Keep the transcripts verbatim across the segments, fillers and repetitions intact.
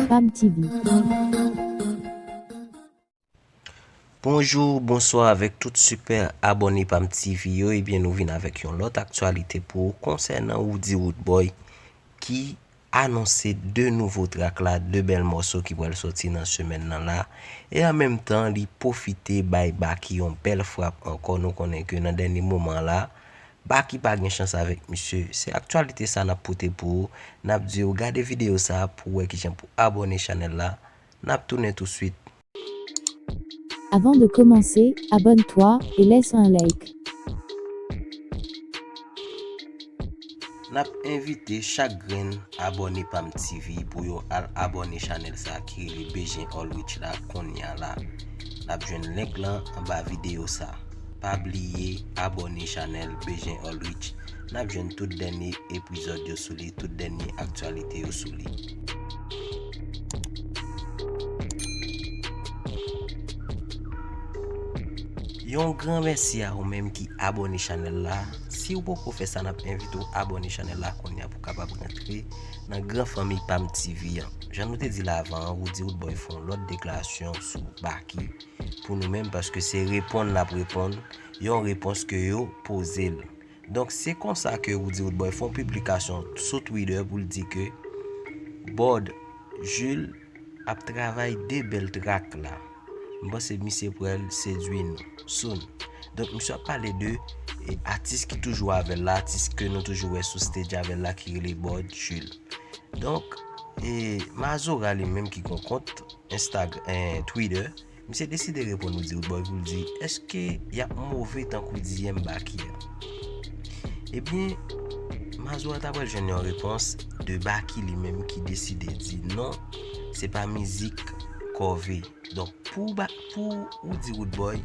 Pam T V. Bonjou, bonswa avèk tout sipè abòne Pam T V yo. Ebyen, nou vin avèk yon lòt aktyalite pou ou konsènan Roody Roodboy ki anonse de nouvo trak la, de bèl mòso ki pral sòti nan semèn nan la. E an menm tan, li pwofite bay Baky yon bèl frap ankò. Nou konnen ke nan dènye moman la, Baky pa gen chans avèk misye. Se aktyalite sa n ap pote pou ou. N ap di w gade videyo sa pou w wè kijan pou abòne chanèl la. N ap tounen touswit. Avant de commencer, abonne-toi et laisse un like. N ap envite chak grenn abòne Pam T V pou yo al abòne chanèl sa ki rele Bejen Ulrich la kounye a la. N ap jwenn link lan anba videyo sa. Pa bliye abòne chanèl Bejen Ulrich. N ap jwenn tout dènye epizòd yo sou li, tout dènye aktyalite yo sou li. Yon gran mèsi a ou menm ki abòne chanèl la. Si w poko fè sa, n ap envite w abòne chanèl la kounye a pou w kapab rantre nan gran fanmi Pam T V an. Jan nou te di l avan an, Roody Roodboy fè yon lòt deklarasyon sou Baky pou nou menm, paske se reponn l ap reponn yon repons ke yo poze l. Donk, se konsa ke Roody Roodboy fè yon piblikasyon sou Twitter pou l di ke Bòd Jules ap travay de bèl trak la. M panse misye pral sedwi nou soon. Donk, misye ap pale de, e, atis ki toujou avè l la, atis ke nou toujou wè sou stage avè l la ki rele Bòd Jules. Donk, e, Mazora li menm ki gon kont Instagram, e, Twitter, misye deside reponn Roody Roodboy pou l di, èske y ap move tankou D M Baky a? Ebyen, Mazora ta pral jwenn yon repons de Baky li menm ki deside di non, se pa mizik kòve. Donk, pou Ba-, pou Roody Roodboy,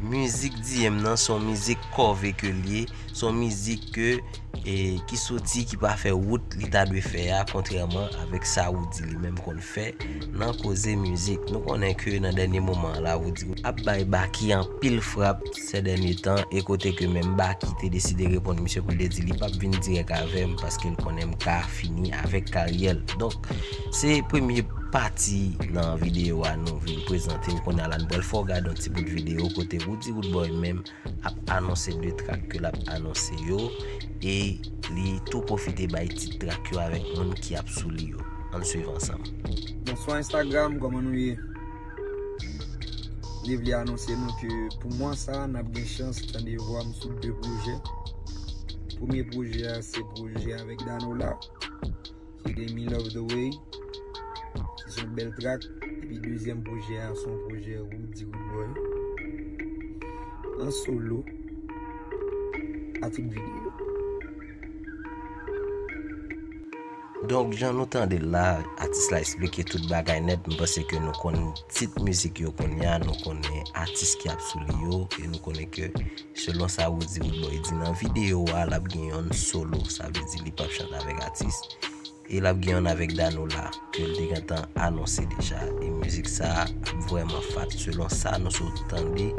mizik D M nan se yon mizik kòve ke l ye, se yon mizik ke, e, ki soti, ki pa fè wout li ta dwe fè a, kontrèman avèk sa Roody li menm konn fè nan koze mizik. Nou konnen ke nan dènye moman an la, Roody ap bay Baky anpil frap sè dènye tan, e kote ke menm Baky te deside reponn misye pou l te di li p ap vin dirèk avè m paske l konnen m ka fini avèk karyè l. Donk, se premye pati nan videyo a nou vin prezante w. Kounye a la, nou pral fè w gade yon ti bout videyo kote Roody Roodboy menm ap anonse de trak ke l ap anonse yo, e li tou pwofite bay tit trak yo avèk moun ki ap sou li yo. Ann swiv ansanm. Bonswa Instagram, kòman nou ye? Li vle anonse nou ke pou mwa sa, n ap gen chans tande vwa m sou de pwojè. Premye pwojè a, se pwojè avèk Danola. Se te Me Love The Way. Se yon bèl trak. Epi dezyèm pwojè a, se yon pwojè Roody Roodboy. An solo. A tout videyo. Donk, jan nou tande l la, atis la eksplike tout bagay nèt. M panse ke nou konn tit mizik yo kounye a, nou konnen atis ki ap sou li yo, e nou konnen ke selon sa Roody Roodboy di nan videyo a, l ap gen yonn solo, sa vle di li p ap chante avèk atis, e l ap gen yonn avèk Danola, ke l te gentan anonse deja, e mizik sa a ap vrèman fat, selon sa nou sot tande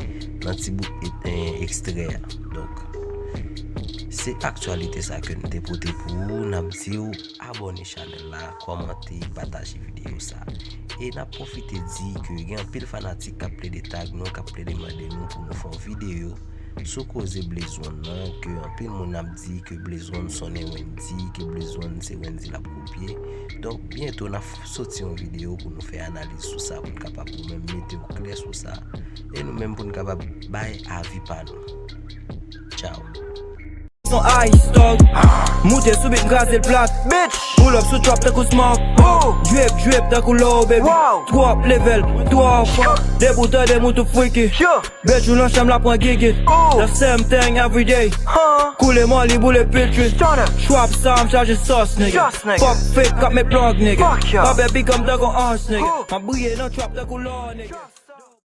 nan ti bout e-, e-, ekstrè a. Donk, se aktyalite sa ke n te pote pou ou, n ap di w abòne chanèl la, kòmante, pataje videyo sa. E n ap pwofite di ke gen anpil fanatik k ap plede tag nou, k ap plede mande nou pou nou fè yon videyo sou koze Blaze One nan, ke anpil moun ap di ke Blaze One sonnen Wendy, ke Blaze One se Wendy l ap kopye. Donk, byento n ap f-, soti yon videyo pou nou fè analiz sou sa, pou n kapab nou menm mete w klè sou sa, e nou menm pou n kapab bay avi pa nou. Tchao. Son ice dog. Moute sou beat, kraze l plat. Bitch. Pull up sou trap tankou smoke. Oh. Drip, drip tankou low, baby. Wow. Twòp level, twòp. Fuck. De bout an de mout ou freaky. Yeah. Bitch ou nan chanm la pran gigit. Oh. The same thing every day. Huh. Koule mòli, boule pitri. Stunner. Trap sa, m chaje sòs, nigga. Just nigga. Fuck fake, k ap met plug, nigga. Fuck yeah. Pa bèbi kòm tankou ons, nigga. Oh. M ap briye nan trap tankou lò, nigga.